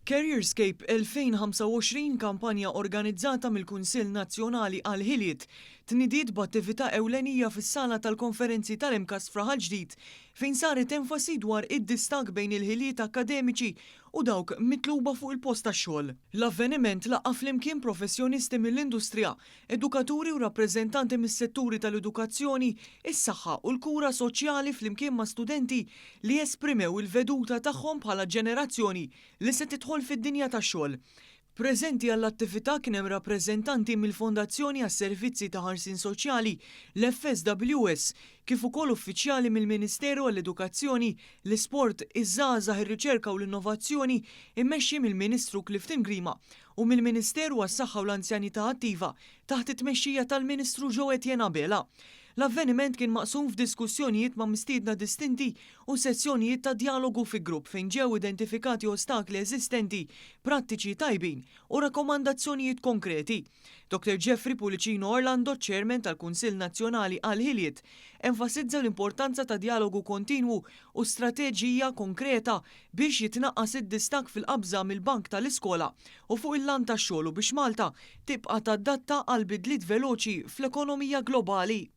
CareerScape 2025, kampanja organizzata mill-Kunsill Nazzjonali għall-Ħiliet, tnidiet b'attività ewlenija fis-sala tal-konferenzi tal-MCAST f'Raħal Ġdid, fejn saret enfasi dwar id-distakk bejn il-ħiliet akkademiċi u dawk mitluba fuq il-post tax-xogħol. L-avveniment laqqa' flimkien professjonisti mill-industrija, edukaturi u rappreżentanti mis-setturi tal-edukazzjoni, is-saħħa u l-kura soċjali flimkien ma' studenti li esprimew il-veduta tagħhom bħala ġenerazzjoni li se tidħol fid-dinja tax-xogħol. Preżenti għall-attività kien hemm rappreżentanti mill-Fondazzjoni għas-Servizzi ta' Ħarsien Soċjali, l-FSWS, kif ukoll uffiċjali mill-Ministeru għall-Edukazzjoni, l-Isport, iż-Żgħażagħ, ir-Riċerka u l-Innovazzjoni immexxi mill-Ministru Clifton Grima u mill-Ministeru għas-Saħħa u l-Anzjanità Attiva taħt it-tmexxija tal-Ministru Jo Etienne Abela. L-avveniment kien maqsum f'diskussjonijiet ma' mistiedna distinti u sessjonijiet ta' djalogu fi grupp fejn ġew identifikati ostakli eżistenti, prattiċi tajbin u rakkomandazzjonijiet konkreti. Dr. Jeffrey Pullicino Orlando, Chairman tal-Kunsill Nazzjonali għall-Ħiliet, enfasizza l-importanza ta' djalogu kontinwu u strateġija konkreta biex jitnaqqas id-distakk fil-qabża mill-bank tal-iskola u fuq il-lant tax-xogħol u biex Malta tibqa' tadatta għal bidliet veloċi fl-ekonomija globali.